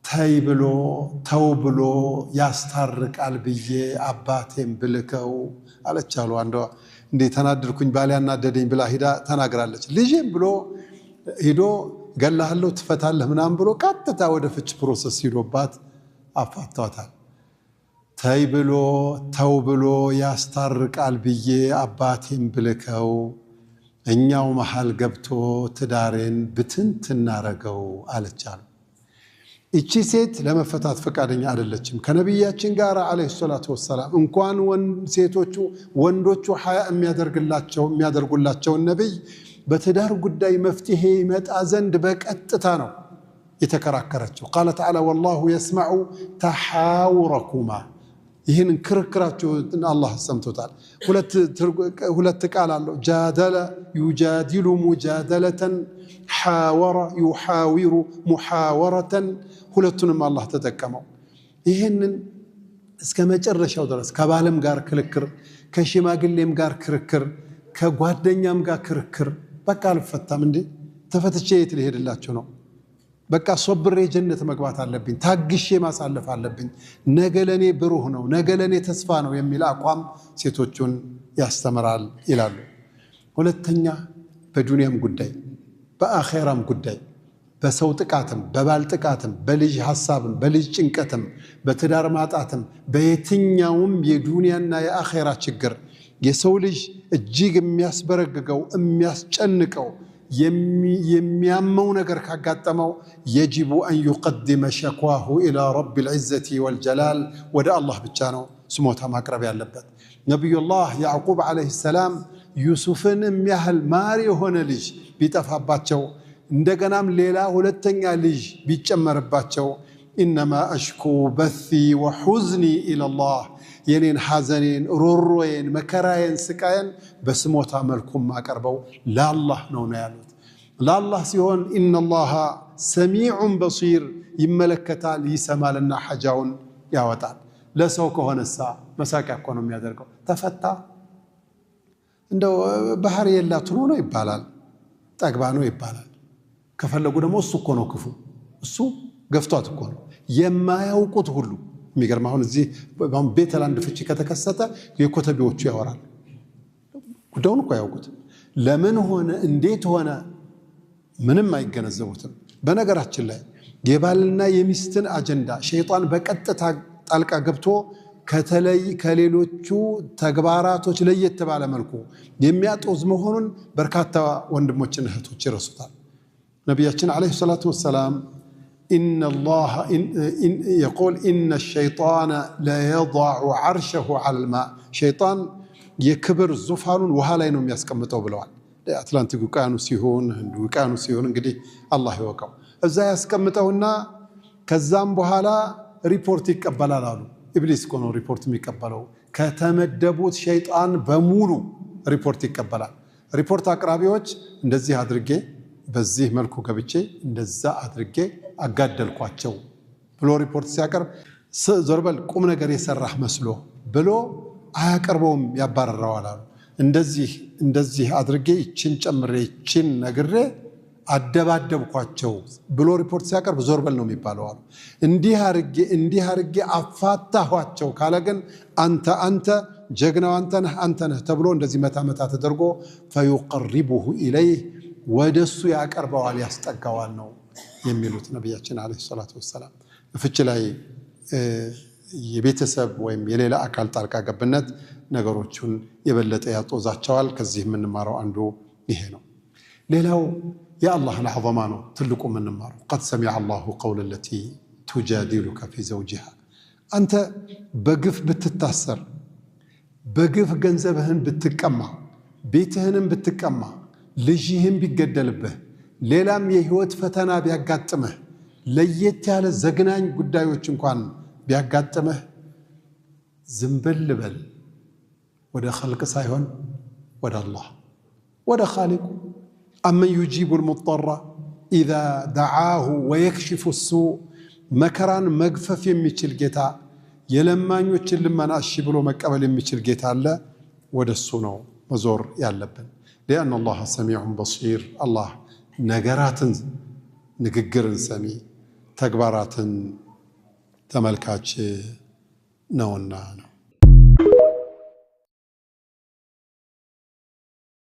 ተይ ብሎ ተው ብሎ ያስታርቃል ብዬ አባቴን ብልከው አለች አሉ አንዷ። እንዴ ተናደድኩኝ፣ ባሌ ያናደደኝ ብላ ሂዳ ተናግራለች። ልጄም ብሎ ሂዶ ገላሃለሁ ትፈታለህ ምናምን ብሎ ቀጥታ ወደ ፍች process ሂዶባት አፋቷታል። ተይ ብሎ ተው ብሎ ያስታርቃል ብዬ አባቴን ብልከው እኛው መሃል ገብቶ ትዳሬን ብትንትን አረገው አለች አሉ። እቺ ሴት ለመፈታት ፈቃደኛ አይደለችም። ከነቢያችን ጋር عليه الصلاة والسلام እንኳን ሴቶቹ ወንዶቹ ሀያ የሚያደርጉላቸውን ነቢይ በትዳር ጉዳይ መፍትሄ ይመጣ ዘንድ በቀጥታ ነው የተከራከረችው። قال تعالى والله يسمع تحاوركما፣ ይህን ክርክራችሁን አላህ ሰምቶታል። ሁለት ቃል አለው። جادل يجادل مجادلة፣ حاور يحاور محاورة፣ ሁለቱንም አላህ ተጠቀመው። ይህንን እስከ መጨረሻው ድረስ ከባልም ጋር ክርክር፣ ከሽማግሌም ጋር ክርክር፣ ከጓደኛም ጋር ክርክር። በቃ አልፈታም እንዴ፣ ተፈትቼ የት ሊሄድላችሁ ነው? በቃ ሶብሬ ጀነት መግባት አለብኝ፣ ታግሼ ማሳለፍ አለብኝ፣ ነገ ለኔ ብሩህ ነው፣ ነገ ለኔ ተስፋ ነው የሚል አቋም ሴቶቹን ያስተምራል ይላሉ። ሁለተኛ በዱንያም ጉዳይ በአኼራም ጉዳይ በሰው ጥቃትም በባል ጥቃትም በልጅ ሐሳብም በልጅ ጭንቀትም በትዳር ማጣትም በየትኛውም የዱንያና የአኼራ ችግር የሰው ልጅ እጅግ የሚያስበረግገው፣ የሚያስጨንቀው፣ የሚያመው ነገር ካጋጠመው يجب أن يقدم شكواه إلى رب العزة والجلال፣ ወደ አላህ ብቻ ነው ስሞታ ማቅረብ ያለበት። ነቢዩላህ ያዕቁብ عليه السلام ዩሱፍን የሚያህል ማር የሆነ ልጅ ቢጠፋባቸው፣ እንደገናም ሌላ ሁለተኛ ልጅ ቢጨመርባቸው፣ إنما أشكو بثي وحزني إلى الله፣ የኔን ሐዘኔን፣ ሮሮዬን፣ መከራዬን፣ ስቃዬን በስሞታ መልኩም ማቀርበው ለአላህ ነው ነው ያሉት። ለአላህ ሲሆን إن الله سميع بصير፣ ይመለከታል፣ ይሰማልና ሐጃውን ያወጣል። ለሰው ከሆነሳ መሳቂያ እኮ ነው የሚያደርገው። ተፈታ እንደው ባህር የላት ሆኖ ነው ይባላል፣ ጠግባ ነው ይባላል። ከፈለጉ ደግሞ እሱ እኮ ነው ክፉ፣ እሱ ገፍቷት እኮ ነው የማያውቁት ሁሉ። የሚገርም አሁን እዚህ ቤተል አንድ ፍቺ ከተከሰተ የኮተቤዎቹ ያወራል። ጉዳዩን እኮ ያውቁት፣ ለምን ሆነ እንዴት ሆነ ምንም አይገነዘቡትም። በነገራችን ላይ የባልና የሚስትን አጀንዳ ሸይጣን በቀጥታ ጣልቃ ገብቶ ከተለይ ከሌሎቹ ተግባራቶች ለየት ባለ መልኩ የሚያጦዝ መሆኑን በርካታ ወንድሞችና እህቶች ይረሱታል። ነቢያችን عليه الصلاة والسلام يقول إن الشيطان ليضع عرشه على الماء፣ ሸይጣን የክብር ዙፋኑን ውሃ ላይ ነው የሚያስቀምጠው ብለዋል። አትላንቲክ ውቅያኖስ ሲሆን፣ ህንድ ውቅያኖስ ሲሆን እንግዲህ አላህ ይወቀው። እዛ ያስቀምጠውና ከዛም በኋላ ሪፖርት ይቀበላል አሉ። ኢብሊስ እኮ ነው ሪፖርት የሚቀበለው። ከተመደቡት ሸይጣን በሙሉ ሪፖርት ይቀበላል። ሪፖርት አቅራቢዎች እንደዚህ አድርጌ፣ በዚህ መልኩ ገብቼ፣ እንደዛ አድርጌ አጋደልኳቸው ብሎ ሪፖርት ሲያቀርብ ዞርበል ቁም ነገር የሰራህ መስሎ ብሎ አያቀርበውም፣ ያባረረዋል አሉ። እንደዚህ እንደዚህ አድርጌ፣ ይችን ጨምሬ፣ ይችን ነግሬ አደባደብኳቸው ብሎ ሪፖርት ሲያቀርብ ዞር በል ነው የሚባለው አሉ። እንዲህ አርጌ እንዲህ አርጌ አፋታኋቸው ካለ ግን አንተ አንተ ጀግናው አንተ ነህ፣ አንተ ነህ ተብሎ እንደዚህ መታ መታ ተደርጎ فيقربه إليه፣ ወደሱ ያቀርበዋል፣ ያስጠጋዋል ነው የሚሉት ነቢያችን عليه الصلاة والسلام። ፍች ላይ የቤተሰብ ወይም የሌላ አካል ጣልቃ ገብነት ነገሮቹን የበለጠ ያጦዛቸዋል። ከዚህ የምንማረው አንዱ ይሄ ነው። ሌላው የአላህን عظمة ነው ትልቁ የምንማረው። قد سمع الله قول التي تجادلك في زوجها። አንተ በግፍ ብትታሰር፣ በግፍ ገንዘብህን ብትቀማ፣ ቤትህንም ብትቀማ፣ ልጅህን ቢገደልብህ፣ ሌላም የህይወት ፈተና ቢያጋጥምህ፣ ለየት ያለ ዘግናኝ ጉዳዮች እንኳን ቢያጋጥምህ ዝንብል በል፣ ወደ ኸልቅ ሳይሆን ወደ አላህ፣ ወደ ኻሊቁ። أمن يجيب المضطر إذا دعاه ويكشف السوء፣ መከራን መግፈፍ የሚችል ጌታ፣ የለማኞችን ልመና እሺ ብሎ መቀበል የሚችል ጌታ አለ። ወደ እሱ ነው መዞር ያለብን። لأن الله سميع بصير፣ አላህ ነገራትን ንግግርን ሰሚ፣ ተግባራትን ተመልካች ነውና ነው።